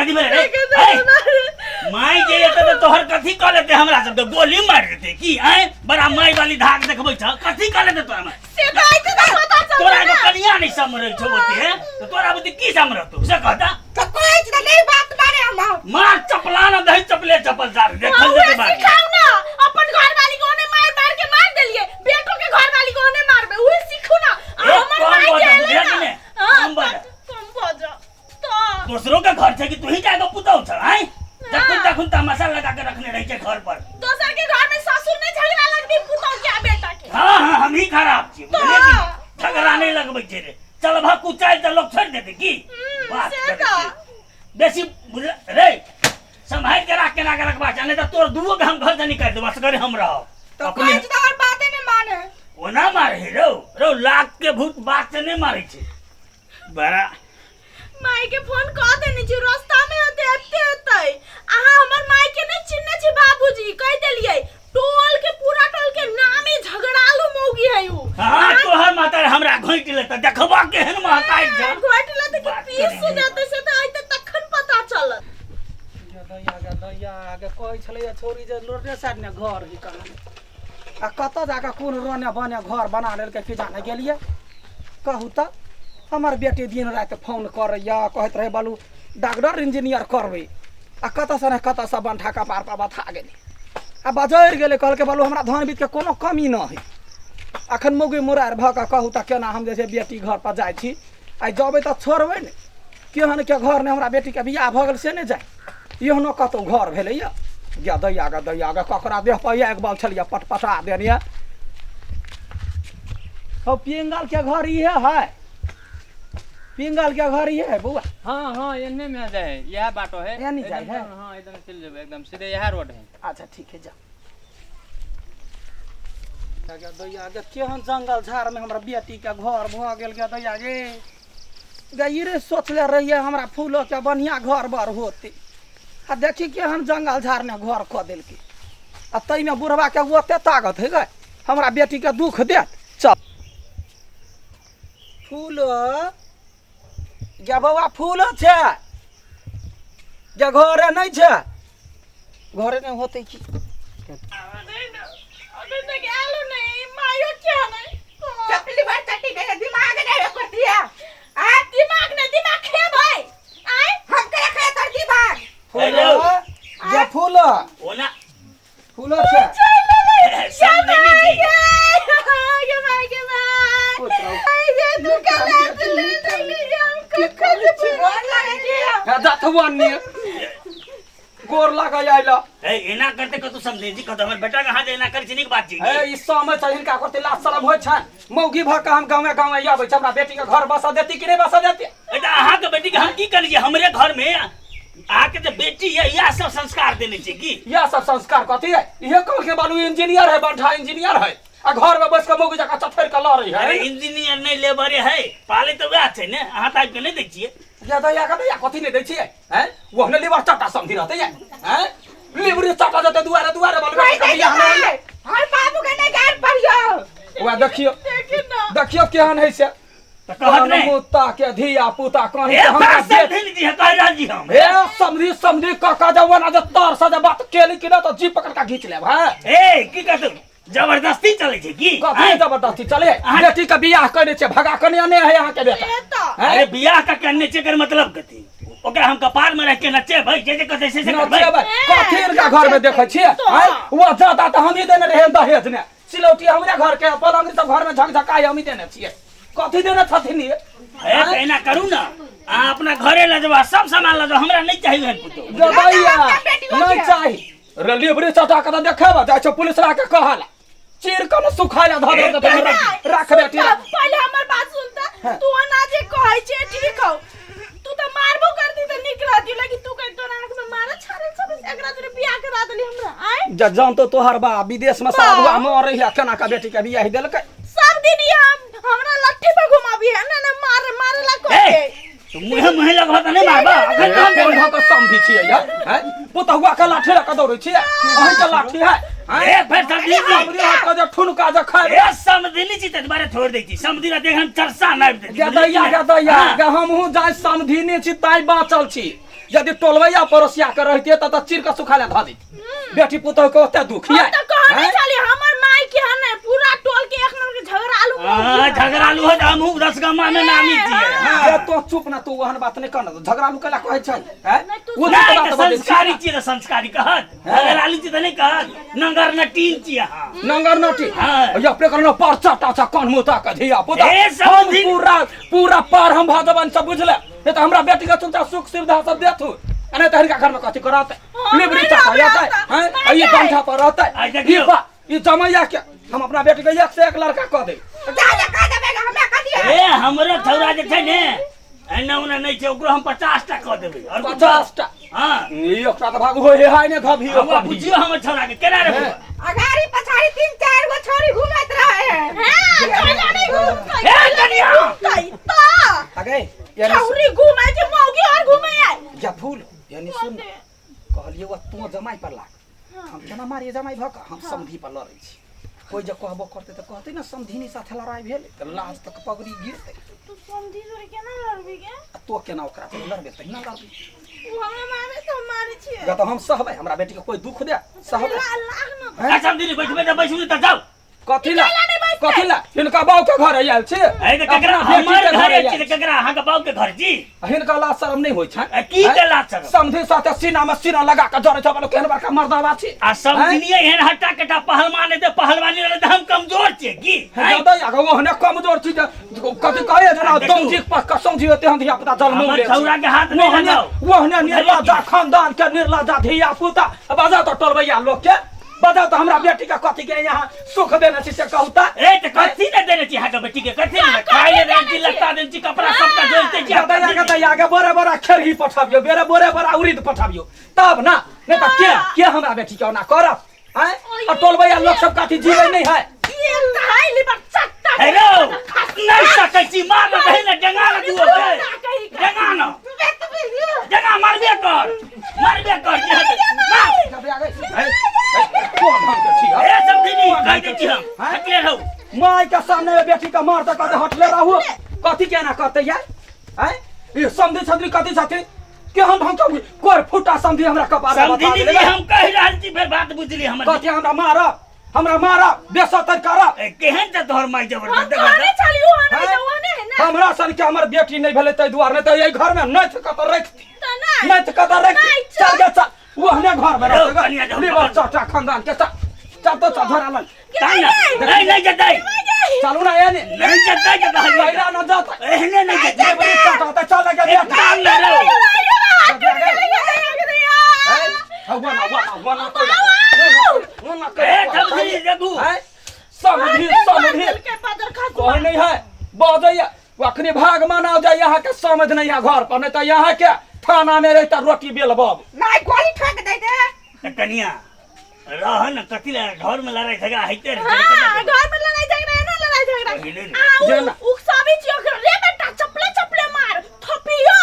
कथी भेलै रे ए, माय जे एतै तऽ तोहर कथी कऽ लेतै हमरा सबके गोली मारि देतै की आँय बड़ा माय वाली धाक देखबै छ कथी कऽ लेतै तोरा माय से तऽ आइ तऽ पता चलतै तोरा एगो ना। कनिया नहि सम्हरै छौ ओते तऽ तोरा बुद्धि की सम्हरतौ से कहता तऽ कहै छी तऽ नहि बात माने हमर मार चपला न दही चपले चपल सार देखल हाँ, जेतै उहे बाद में। सिखाउ ना अपन घर वाली को ओने मार मार के मार देलिए बेटो के घर वाली को ओने मारबे उहे सीखू ना आ ए, हमर कम माय बजऽ, जे एलै बुझलियै ना कि ने? हाँ, कम बजऽ। कम बजऽ तो दोसरो के घर छै कि तू ही जाके पुतौ छ आँय जखन तखन तमाशा लगा के रखने रहै छै घर पर दोसर के घर में ससुर ने झगड़ा लगती पुतौ के आ बेटा के हाँ हाँ हम ही खराब छी बुझलियै कि तो। झगड़ा नहीं लगबै छै रे चल भा कुचाइल तऽ लोग छोड़ि देतै की बात से करै तऽ। छै। बेसी बुझल रे सम्हारि के राख केना के रखबा छै नहीं तऽ तोर दूगो के हम घर से निकालि देबो असगरे हम रहब तऽ अपने कहै छी तऽ हमर बाते नहि माने ओना मारे रौ रौ लाख के भूत बात से नहीं मारे छै बड़ा माय के फोन कऽ देने छी रास्ता में होते एते एते अहाँ हमर माय के नहीं चिन्हने छी बाबूजी कहि देलियै टोल के पूरा टोल के नामे झगड़ालू मौगी है उ हाँ तोहर माता हमरा घोंटि लेता देखबा केहन महताइ छै घोटि लेतै कि बात पीस करै देतै से तऽ अइतै तखन पता चलत दैया गे दैया गे कहै छलैया छौड़ी जे लोरने साइड ने घर ही कहाँ आ कतऽ जाकऽ कोन रोने बने घर बना लेलकै की जाने गेलियै कहू तऽ हमर बेटी दिन राति फोन करैया कहैत रहै बालू डॉक्टर इंजीनियर करबै आ कतऽसँ ने कतऽसँ बन्ठा कपार पर बथा गेलै आ बजरि गेलै कहलकै बालू हमरा धन बीतके कोनो कमी नहि हइ अखन मौगी मुरारि भऽ कऽ कहू तऽ केना हम जे छै बेटी घरपर जाइ छी आइ जेबै तऽ छोड़बै ने केहन के घर नहि हमरा बेटीके बियाह भऽ गेल से नहि जाय एहनो कतहु घर भेलैया गे दैया गे दैया गे ककरा देह पर एक बल छलियै पटपटा देने हौ पिंगल के घर इहे है पिंगल के घर इहे है बौआ हाँ हाँ एन्ने में जाए है यह बाटो है एन्ने जाए है? हाँ एकदम चल जेबे एकदम सीधे यह रोड है अच्छा ठीक है जा गे दैया गे केहन जंगल झाड़ में हमरा बेटी के घर भऽ गेल गे दैया गे गे ई रे सोचले रहियै हमरा फूलो के बढ़िया घर बर होते आ देखी केहन जंगल झाड़ में घर कऽ देलकै आ ताहिमे बुढ़वा के ओते ताकत है गे हमरा बेटी के दुख देत चल फूल गे बौआ फूल छै गे घरे नहि छै घरे नहि होतै की अभी तक आलो नहीं मायो क्या नहीं चपली भर चट्टी गए दिमाग नहीं एको दिया आ दिमाग नहीं दिमाग खेबै आय हम के रखे तोर दिमाग फूल हेलो। गे फूल ओना फूल छै समझनी छी गे भाई गे भाई खुश रहू। ये तू के लात ले ले हम कखन गोर लागे छी हे जाथुआ ने गोर लागै आइल ए एना करते कतौ समझे जी कतौ हमर बेटा के हाथ एना करै छी नीक बात छी हे ई समय छै हिनका करते लाज शरम होइ छनि मौगी भऽ कऽ हम गाँवे गाँवे आबै छी हमरा बेटी के घर बसऽ देती कि नहि बसऽ देती ए तऽ अहाँके बेटी के हम की करै छी हमरे घर में अहाँके जे बेटी है इएह सब संस्कार देने छी की यह सब संस्कार कथी है इहे कहल के बालू इंजीनियर है बंठा इंजीनियर है आ घर में बैस के मौगी जकाँ चथरि के लड़ै है अरे इंजीनियर नहि लेबर है पाले तऽ वएह छै ने अहाँ तऽ आबि के नहि दै छियै या दैया के दैया कथी नहि दै छियै हैं ओहने लीवर चटा समझी रहतै या हैं लीवर चटा जेतै दुआरे दुआरे बालू कोई नहीं है हर बाबू के नहीं गार पड़ियो वएह देखियौ देखी ना देखियौ केहन है से तऽ कहत नहि मुत्ता के धिया पुता कहीं ए हमरा बात बेच समझी जी कह रहल जी हम हे समझी समझी काका जवान आज तर से जे बात केली कि ना तो जी पकड़ के घींच लेब हैं ए की कहत जबरदस्ती चलै छै की कथी आँय? जबरदस्ती चले बेटी के बियाह कने छै भगा कने आने है यहाँ के बेटा ए तो हैं? अरे बियाह का करने छै एकर मतलब कथी ओकरा हम कपार में रख के नचेबै जे जे कहतै से से करबै नचेबै कथी इनका घर में देखै छियै हैं? वो ज्यादा तऽ हमही देने रहियै दहेज ने सिलौटी हमरे घर के पलंग सब घर में झकझकाई हमही देने छियै कथी देने छथिन ये ए तऽ एना करू ने अहाँ अपना घरे लऽ जेबै सब सामान लऽ जाउ हमरा नहि चाही ओहन पुतोहु गदैया बेटियो नहीं के। चाही रे लेबरे चाचा के तऽ देखेब जाइ छै पुलिस ला के कहला चीर के ने सुखाय ला धऽ दे नहीं, राख बेटी सुन तऽ, पहिले हमर बात सुन तऽ तू ओना जे कहै छै ठीक हौ तू तऽ मारबो करती तऽ नीक रहती लेकिन तू कहि तोरा आँख में मारे छाड़ल सब एकरा तोरे बियाह करा देली हमरा आय जा जान तो तोहर बा विदेश में साधुआ मर रही केना के बेटी के बियाह देलकै सब दिन ई हम हमरा लट्ठी पे घुमाबी है ना ना मारे मारे ला ए कहे तू मुहे मुहे लगबा तऽ नहि मारबा अखन हे, कोन भऽ कऽ समधी छियै यार हैं पुतहुआ के लाठी लऽ कऽ दौड़ै छियै अहीं के लाठी है हैं ए फिर समधी जी समधी हाथ के जे ठुनका जे खाय ए समधिनी छी तऽ दुबारे छोड़ दै छी समधी ला देख हम चरसा नापि दै छी गदैया गदैया हाँ। गे हमहूँ जाय समधिने छी ताइ बाँचल छी यदि टोलवैया पड़ोसिया के रहितियै त त चीर के सुखा ले धऽ दैती। बेटी पुतोह के ओते दुख हम ये तऽ कहने हैं? छली हमर माय के हन पूरा टोल के एक नंबर के झगड़ालू मौगी हाँ, है। झगड़ालू है तऽ हमहूँ 10 गामा में नामी छियै। हाँ। ए, तो चुप ना, तू ओहन बात नहीं कर ना, झगड़ालू केला कहै छै हैं? नहीं, तू ओ नहि बात तऽ बजै छी। संस्कारी छियै तऽ संस्कारी कहत, झगड़ालू छियै तऽ नहि कहत? नंगर नटीन छियै अहाँ। नंगर नटी? हाँ। ये अपने करना परचा टाचा कान मुता के धिया पुता। ए, सब हम पूरा पूरा पार हम भादवन सब बुझले, नहीं तो हमरा बेटी के चुपचाप सुख सुविधा सब देथु, आ नहीं तो हिनका घर में कथी कराते? हाँ, लिबरी नहीं चाचा रहबै रहतै, ओतऽ, हैं? नहीं आ ये जाए। डंठा पर रहतै। आ, देखियौ। ई बा ई जमैया के हम अपना बेटी के एक से एक लड़का कऽ दे। जा जा कह देबै, हमरा कथी है? ए, हमरो छौड़ा जे छै ने, एना ओना नहि छै, ओकरो हम 50 टा कऽ देबै आओर कुछो। 50 टा? हँ। ई एकटा तऽ भागु होय हे ने घभी। हमरा बुझियौ, हमर छौड़ा के केना रे बौआ? अगाड़ी पछाड़ी तीन चार गो छोरी घूमैत रहे है। हाँ, चला नहीं घूमतै। ए, कनिया! घूमतै तऽ अगे यानी छौरी घूमै छै, मौगी और घूमै आय। या फूल यानी सुन, कहलियै वा तू जमाई पर लाग, हम केना मारिए जमाई भऽ कऽ? हम समधी पर लड़ै छी। कोइ जे कहबो करतै तऽ कहतै ने समधिनी साथे लड़ाई भेल, तऽ लाज तक पगड़ी गिरतै। तू समधी जोरे केना लड़बी गे? आ तो केना ओकरा पर लड़बे तहिना लड़बी। उ हमरा मारे तऽ हम मारे छियै। या तऽ हम सहबै, हमरा बेटीके कोइ दुख दे सहबै? ला लाग न। अच्छा समधिनी, बैठबै तऽ बैसू, नहि तऽ जाउ। कथी ला? निकाला नहि बैसतै। कथी ला? हिनका बाऊ के घर आयल छी। ए, तऽ केकरा अपना बेटी हमर के घर आयल छी तऽ केकरा अहाँके बाप के घर छी? हिनका लाज शरम नहि होइ छनि? आ, की के लाज शरम? समधि साथे सीना में सीना लगा के जरै छै, केहन बड़का मर्दाबा छी। आ समधिनी एहन हट्टा कट्टा पहलवान हेतै, पहलवानी लड़ै तऽ हम कमजोर छियै की? हैं? दादा, अगर ओहने कमजोर छी जे कथी कहे जेना देखू। दमजी पर कसम जी होते हम धिया पुता जन्म हमर ले छौड़ा के हाथ नहि ओहने लगाउ। ओहने निर्लज्जा खानदान के निर्लज्जा धिया पुता। बजा तो टोलबैया लोग के, बजा तो हमरा बेटी के कथी के यहाँ सुख देने छी से कहू ता। ए, तऽ कथी ने देने छी अहाँके बेटी के? कथी ने खाय ले देने छी, लत्ता देने छी, कपड़ा सबटा जोड़ते छी। दादा आगे तऽ आगे बोरे बोरा खेरही पठाबियो, बेरे बोरे बोरा उड़ीद पठाबियो तब ना, नहीं तऽ के के हमरा बेटी के ओना करत आँय? आ टोलबैया लोग सब कथी जीवे नहीं है? एक तऽ है लिबर चट्टा। हेलो, नहि सकै छी, मार न दही ने, डेंगा न दुओ के डेंगा न, डेंगा मारबे कर, मारबे कर जे हेतै। मार। है, है, कोन ढंग के छी, हँ? ए समधिनी, कहि दै छी हम हैं? हटले रहू। माय के सामने में बेटी के मार तऽ कहते हटले रहू, कथी केना करते यार आँय? ई समधि छत्री कथी छथिन? केहन ढंग के कोर फूटा समधि हमरा कपार में बता समधिनी देले। जी, हम कहि रहल छी, फेर बात बुझली हमर? कथी हमरा मारब, हमरा मारब, बेसतर करब। ए, केहन छै तोहर माय हम जबरदस्त देखऽ कहने तऽ। छली ओ नहीं हैं? तऽ ओहने है ना। हमरा सन के हमर बेटी नहीं भेलै ताहि दुआरे, नहीं तऽ एहि घर में नहीं कतऽ रखती, तऽ नहि। नहीं तऽ कतऽ रखती। नहीं, चल गे चल, ओहने घर में रौ, रहतै। कनिया जाउ, लिबर पकड़। चाचा खानदान के चल चल तो चल झोरा लग। ताहि ने नहि, नहि जेतै। चलू ना एने। नहि जेतै के कहलियै। लैला न जाता। एहने नहि जेतै। लिबरी चाचा तऽ चल गे बेटा। काम नहि रौ। हैं? वना वना वना कोई वना। ए समधिनी, देखू। हैं? समधि समधि कोई नहीं है बजैया अखनी भाग मनाओ जाय यहाँ के समझ नहीं है घर पर, नहीं तो यहाँ के थाना में रहता रोटी बेल बाब। नहीं गोली ठोक दे दे। तऽ कनिया रह न, कथी लए घर में लड़ाई झगड़ा होइते रहै छै? हाँ, घर में लड़ाई झगड़ा है ना, लड़ाई झगड़ा। पहिले ने। आ जे ना। उ उकसाबी छी ओकरा, रे बेटा, चपले चपले मार थपियो,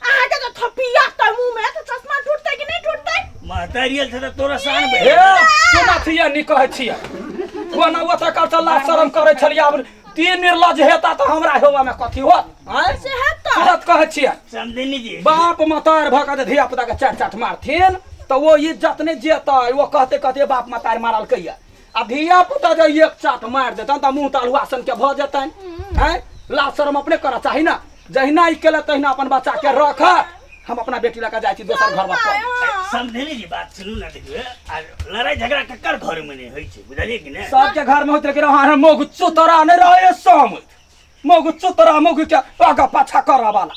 अहाँ के तो थपिया त मुंह में तो चश्मा टूटतै कि नहीं टूटतै? महतारियल छै तऽ तोरा शान हे भेल। सुना छियै नी कहै छियै कोना ओतऽ कल लाज शरम करै छलियै, आब तीन निर्लज हेता तऽ हमरा हेवा में कथी होत आँय? से हेतै। तुरंत कहै छियै। समधिनी जी। बाप मतार भऽ कऽ जे धिया पुता के चाट चाट मारथिन तऽ ओ इज्जत नहि जेतै, ओ कहते कहते बाप मतार मारलकै या। आ धिया पुता जे एक चाट मारि देतनि तऽ मुँह तालुआ सन के भऽ जेतनि। आँय, लाज शरम अपने करऽ चाही ने, जहिना ई केलक तहिना अपन बच्चा के रख, हम अपना बेटी लऽ कऽ जाइ छी दोसर घर में। समधिनी जी, बात सुनू ने, देखियौ, आ लड़ाई झगड़ा ककर घर में नहि होइ छै, बुझलियै कि नहि? सबके घर में होइत, लेकिन अहाँ मौग चुतरा नहि रहै सम मौग चुतरा मौग के आगा पाछा करऽ वाला।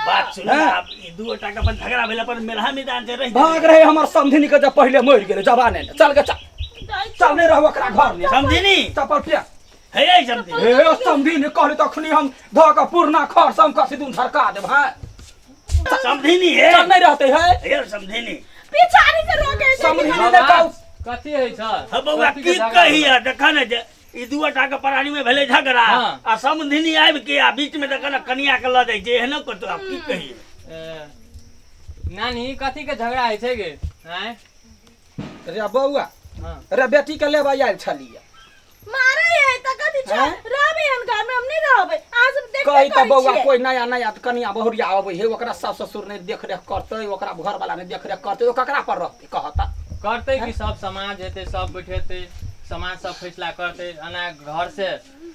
बात सुनू ने, हैं? आब ई दू गोटा के अपन झगड़ा भेल, अपन मेलहा मैदान से रहि भाग रहे हमर समधिनी के जब पहिले मरि गेलै जवाने ने। चल गे चल चल, नहि रहू ओकरा घर में। समधिनी। चप्पल पे हे यै समधिनी। हे समधिनी कहली तखनी हम धऽ कऽ पुरना खर सम कसी दून झरका देब। हैं? समधिनी हे। चल, नहि रहतै है। हे समधिनी। पिछाड़ी से रोके छै। समधिनी ने कहू। कथी होइ छै? हँ बौआ, कथी के की झगड़ा? कहिया, देख ने जे ई दू गोटा के प्राणी में भेलै झगड़ा। हाँ। आ समधिनी आबि के आ बीच में देख ने कनिया के लऽ जाइ छै, एहनो कतौ, आब की कहियै? ए, नानी, कथी के झगड़ा होइ छै गे? आँय? रे बौआ। हाँ। रे, बेटी के लेबऽ आयल छलियै। मारे है त कथी छ हैं? रहबै हन घर में हम नहीं रहबै अहाँ सब देखबे कही तऽ करै बौआ छियै। कोई नया नया तऽ कनिया बहुरिया अबै है ओकरा सास ससुर नहि देख रेख करतै ओकरा घरवाला नहि देख रेख करतै ओ ककरा पर रहतै कहता करतै कि सब समाज हेतै सब बैठेतै समाज सब फैसला करतै एना घर से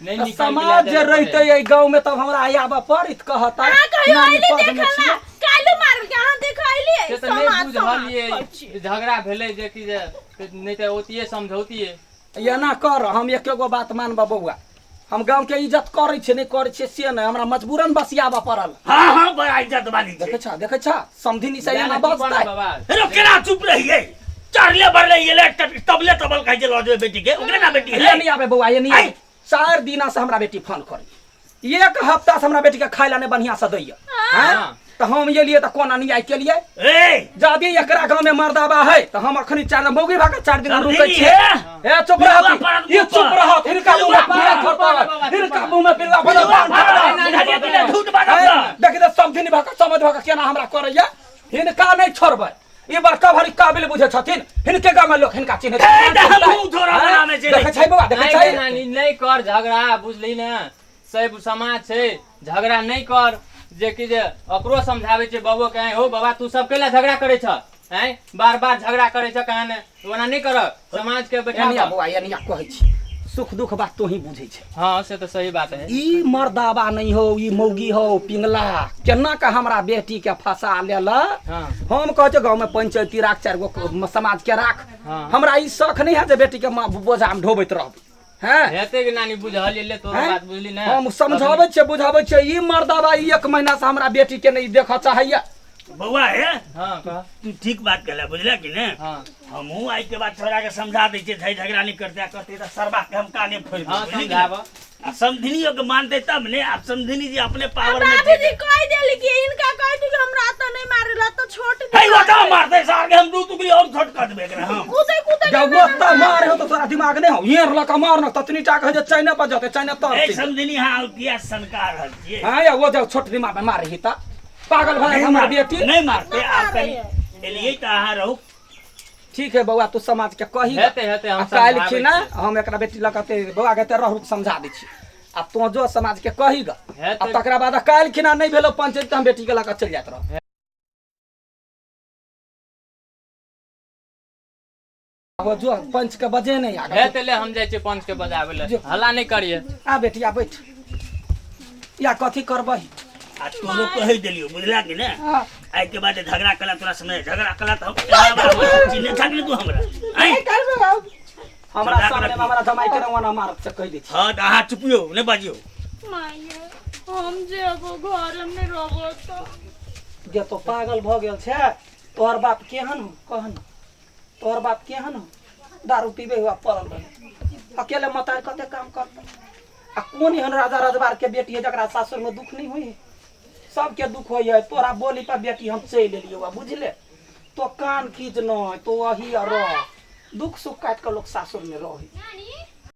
नहि तऽ निकल समाज जे रहितै एहि गाँव में तब हमरा आबऽ पड़ित कहता अहाँ कहियो नानी अइली पद में देखला छियै। काल्हि मारल के अहाँ देखलियै से तऽ नहि समाज समाज बुझलियै करै छियै। झगड़ा भेलै जे कि जे नहि तऽ ओतिये समझौतिये एना कर हम एके गो बात मानबऽ बौआ हम गाँव के इज्जत करै छियै नहि करै छियै से नहि हमरा मजबूरन बसियाबऽ पड़ल हाँ हाँ बड़ा इज्जत वाली छै देखै छह देखै छह समधिनी से एना चुप रह बजतै बाबा हेलो केना चुप रहियै चढ़ले बढ़ले ये तबले तबल कहै छै लऽ जेबै बेटी के ओकरे ना बेटी ये है नहीं आबे बौआ ये नहीं आबे 4 दिना से हमरा बेटी फोन करी एक हफ्ता से हमरा बेटी के खाय ला नहीं बढ़िया से दैया हैं हाँ। तो हम ये लिए तो कोन अन्याय के लिए ए जदि एकरा गांव में मर्दाबा है तो हम अखनी चार दिन मौगी भागा 4 दिन रुकै समझी छियै है? ए चुप पिलुआ रहत पड़त ये मुँह चुप पर। रहत हिनका मुंह में पिलुआ पिलुआ पड़त, पड़त हिनका मुंह में पिलुआ पड़त पिलुआ पड़त, बुझलियै कि नहि? झूठ बाजब ना। देखि तऽ समधिनी भाका समझ भाका केना हमरा करैया हिनका नहि छोड़बै ई बड़का भारी काबिल बुझै छथिन हिनके गाँव में लोग हिनका चिन्है ए, तऽ हमहूँ थोड़ा बनामे छै। देखै छै बौआ देखै नहि छै गे नानी नहि कर झगड़ा बुझली ने सब समाज छै झगड़ा नहि कर जे कि जे ओकरो समझाबै छै बबो के हो बाबा तू सब कैला झगड़ा करै छ आँय बार बार झगड़ा करै छ कहाँ ने ओना नहि कर समाज के बैठा एनिया बौआ एनिया कहै छी सुख दुख बात तोही बुझै छै हाँ से तऽ सही बात है ई मर्दाबा नहीं हो ई मौगी हो पिंगला केना के हमरा बेटी के फंसा लेल हाँ हम कहै छियै गाँव में पंचायती राख चारि गो समाज के राख हाँ। हमरा ई शौक नहीं है जे बेटी के बोझा में ढोबैत रहबै हैं हेतै कि नानी बुझलियै ले तोरो हैं? बात बुझली ने हम समझाबै छियै बुझाबै छियै ई मर्दाबा ई एक महीना से हमरा बेटी के नहीं देखऽ चाहैया बौआ हे हाँ कह तू ठीक बात कहला बुझला कि ने हाँ हमहूँ आइ के बाद छोरा के समझा दै छियै झै झगड़ा नहीं करते आ कहते तऽ सरबा के हम काने फोड़ि हाँ देबै, बुझली कि ने? समझाब आ समधिनियो के मानते तब ने आब समधिनी जी अपने पावर में बाबूजी कह देली कि इनका कह दी कि हमरा तो नहीं मारेला तो छोट हे ओता मारते सार के हम दू टुकड़ी और छोट कर देबे एकरा हम कूदे कूदे जब ओतऽ मार हो तो तोरा दिमाग नहीं हो ये लका मार न ततनी टा के जे चाइना पर जते चाइना तर ए समधिनी हां किया सनकार रहल छियै हां या वो जब छोट दिमाग में मार रही ता पागल भऽ नहीं हमर मार- बेटी नहीं मारते आप मारे कनी एलियै तऽ अहाँ रहू ठीक है बौआ तू समाज के कही हेतै हेतै हम आ काल्हि समझाबै खिना छियै। हम एकरा बेटी लऽ कऽ बौआ के रहू समझा दै छी आ तों जो समाज के कही ग आ हेतै तकरा बाद काल्हि खिना नहीं भेलो पंचायत तऽ हम बेटी के लऽ कऽ चलि जाइत रहब वो जो पंच के बजे नहीं आ हेतै ले हम जाइ छियै पंच के बजाबै लए हल्ला नहि करियै आ बेटी आ बैठ या कथी करबै आ तोरो कहि देलियो बुझला कि ने हाँ। आइ के बाद झगड़ा कला तोरा समय झगड़ा कला तऽ हम चिन्ह छाक तू हमरा आँय? करबै बाबू हमरा झगड़ा सामने में कला हमरा जमाई के रवाना मारत से कहि दै छी हाँ तऽ अहाँ चुपियो नहि बाजियो माये हम जेबो घर में नहीं रहबो तो जे तो पागल भऽ गेल छै तोहर बाप केहन हो कहन तोहर बाप केहन हो दारू पीबे हुआ पड़ल रहे अकेले मतार कते काम करतै आ कोन एहन राजा रजवार के बेटी है जकरा सासुर में दुख नहीं हुई है सबके दुख होइ है तोरा बोली पर बेटी हम चलि एलियौ आ बुझले तो कान खींच नहीं तो वही रह दुख सुख काटि कऽ लोक सासुर में रहे